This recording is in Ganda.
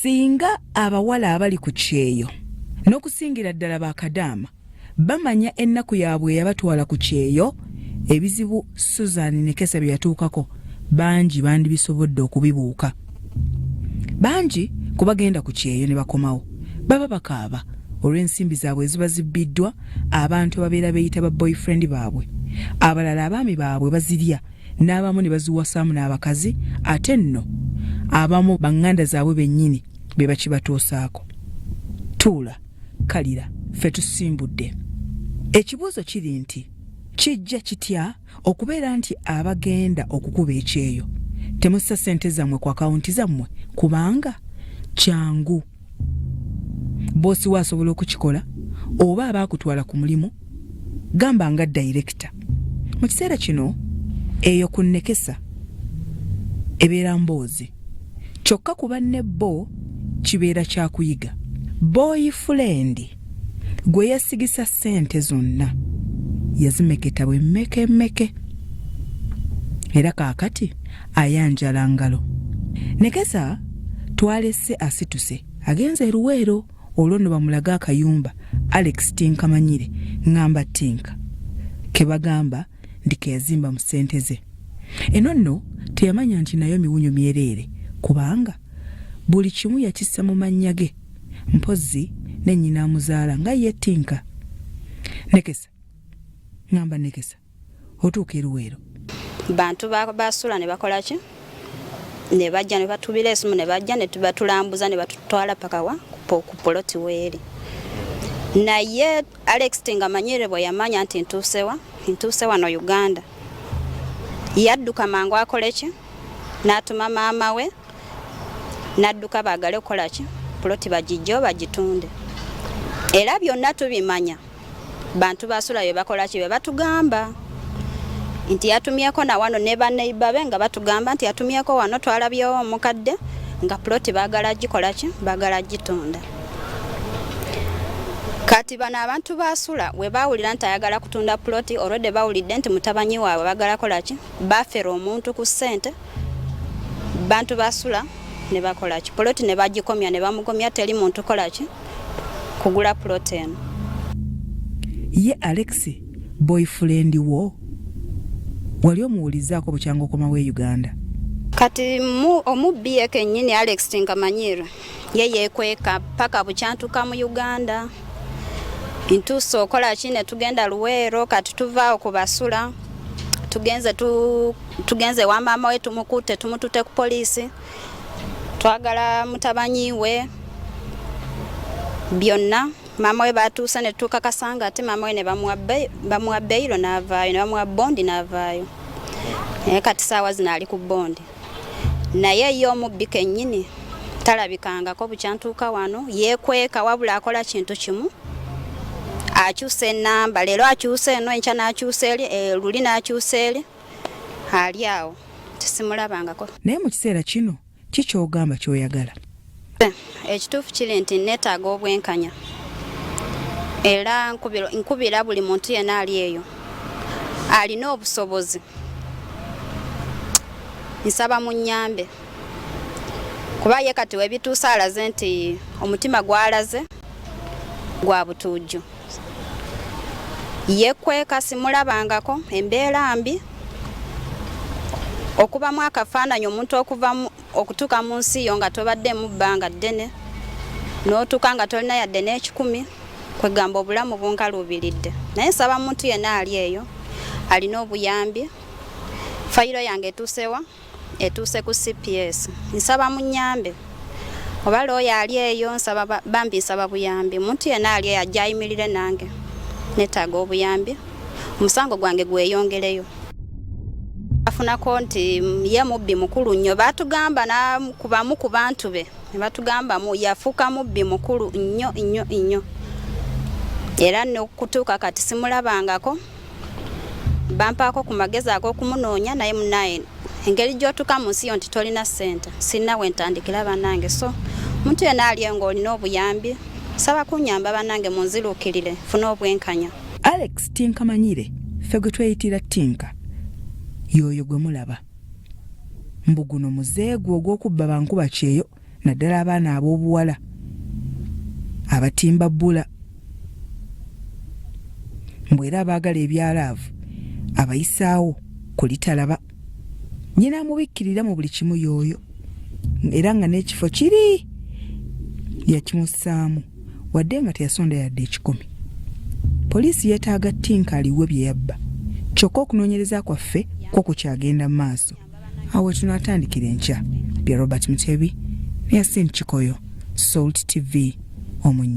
Singa abawala abali ku kyeyo n'okusingira ddala bakadaama bamanya ennaku yaabwe eyabatwala ku kyeyo, ebizibu Susan Nekesa bye yatuukako bangi bandibisobodde okubibuuka. Bangi ku bagenda ku kyeyo ne bakomawo baba bakaaba olw'ensimbi zaabwe eziba zibbiddwa abantu ababeera beeyita ba boyfriend baabwe. Abalala abaami baabwe bazirya n'abamu ne baziwasaamu n'abakazi ate nno abamu baŋŋanda zaabwe bennyini be bakibatuusaako. Tuula kalira ffe tusimbudde. Ekibuuzo kiri nti kijja kitya okubeera nti abagenda okukuba ekyeyo temussa ssente zammwe ku akawunti zammwe kubanga kyangu boosi we asobola okukikola oba aba akutwala ku mulimu gamba nga dayirekita mu kiseera kino eyo ku nnekesa ebeera mboozi kyokka ku banne bo kibeera kyakuyiga boyifulendi gwe yasigisa ssente zonna yazimeketa bwe mmekemmeke era kaakati ayanjala ngalo. Nekesa twalese asituse agenze e Luweero olwo nno bamulage akayumba Alex Tinkamanyire ngamba Tinka ke bagamba nti ke yazimba mu ssente ze. Eno nno teyamanya nti nayo miwunyo myereere kubanga buli kimu yakissa mu mannya ge mpozzi ne nnyina amuzaala nga ye Tinka. Nekesa ngamba Nekesa otuuka e Luweero. Bantu basula ne bakola ki ne bajja ne batubira esimu ne bajja ne batulambuza ne batutwala paka wa ku poloti weeri. Naye Alex Tingamanyire bwe yamanya nti ntuusewa ntuuse wano Uganda yadduka mangu akole ki n'atuma maama we n'adduka baagale okukola ki puloti bagijjewo bagitunde era byonna tubimanya bantu basula bye bakola ki bye batugamba nti yatumyeko na wano ne baneiba be nga batugamba nti yatumyeko wano twalabyewo omukadde nga puloti baagala gikola ki baagala gitunda kati bano abantu basula we bawulira nti ayagala kutunda puloti olwedde bawulidde nti mutabanyi waabwe bagala kola ki bafera omuntu ku ssente bantu basula ne bakola ki puloti ne bagikomya ne bamugomya teri muntu kola ki kugula puloti eno. Ye Alex boyfriend wo wali omuwulizzaako bukyanga okomawo e Uganda? Kati omubbi ye kennyini Alex Tinkamanyiirwe ye yeekweka paka bukyantuka mu Uganda ntuuse okola ki ne tugenda Luweero kati tuvaawo ku basula tugenze tu, tugenze ewa maama we tumukutte tumutute ku poliisi twagala mutabanyi we byonna maama we batuuse ne tukakasa nga ate maama we ne bamuwa beyiro n'avaayo ne bamuwa bondi n'avaayo naye kati saawa zino ali ku bondi naye ye omubbi kennyini talabikangako bukyantuuka wano yeekweka wabula akola kintu kimu akyusa enamba leero akyusa eno enkya n'akyusa eri eh, luli n'akyusa eri ali awo tesimulabangako. Naye mu kiseera kino ki ky'ogamba ky'oyagala? Ekituufu kiri nti neetaaga obwenkanya era nkubira buli muntu yenna ali eyo alina obusobozi nsaba munnyambe kuba ye kati webituuse alaze nti omutima gwalaze gwa butuujju. Yekweka simulabangako embeera mbi okubamu akafaananyi omuntu okuva okutuuka mu nsi yo nga tobaddemu bbanga ddene n'otuuka nga tolina yadde n'ekikumi kwegamba obulamu bunkaluubiridde naye nsaba muntu yenna ali eyo alina obuyambi fayiro yange etuusewa etuuse ku cps nsaba munyambe oba looya ali eyo nsaba bambi nsaba buyambi omuntu yenna ali eyo ajja ayimirire nange netaaga obuyambi omusango gwange gweyongereyo afunako nti ye mubbi mukulu nnyo batugamba nakubamu ku bantu be ne batugamba yafuuka mubbi mukulu nnyo nnyo nnyo era nokutuuka kati simulabangako bampaako ku magezi ag'okumunoonya naye munaye engeri gy'otuuka mu nsi yo nti tolina ssente sirina we ntandikira bannange so omuntu yenna ali nga olina obuyambi saba kunyamba bannange munziruukirire nfune obwenkanya. Alex Tinkamanyire ffe gwe tweyitira Tinka y'oyo gwe mulaba. Mbu guno muze gwe ogw'okubba bankuba kyeyo. naddala abaana ab'obuwala abatimba bbula. Mbu era abaagala ebyalaavu abayisaawo kulitalaba. Nnyina amubikkirira mu buli kimu y'oyo era nga n'ekifo kiri yakimussaamu wadde nga teyasonda yadde ekikumi. Poliisi yeetaaga ttinka aliwe bye yabba kyokka okunoonyereza kwaffe kwo kukyagenda mu maaso. Awo we tunaatandikira enkya. Bya Robert Mutebi ne Yasin Kikoyo, Salt TV, Omunnyo.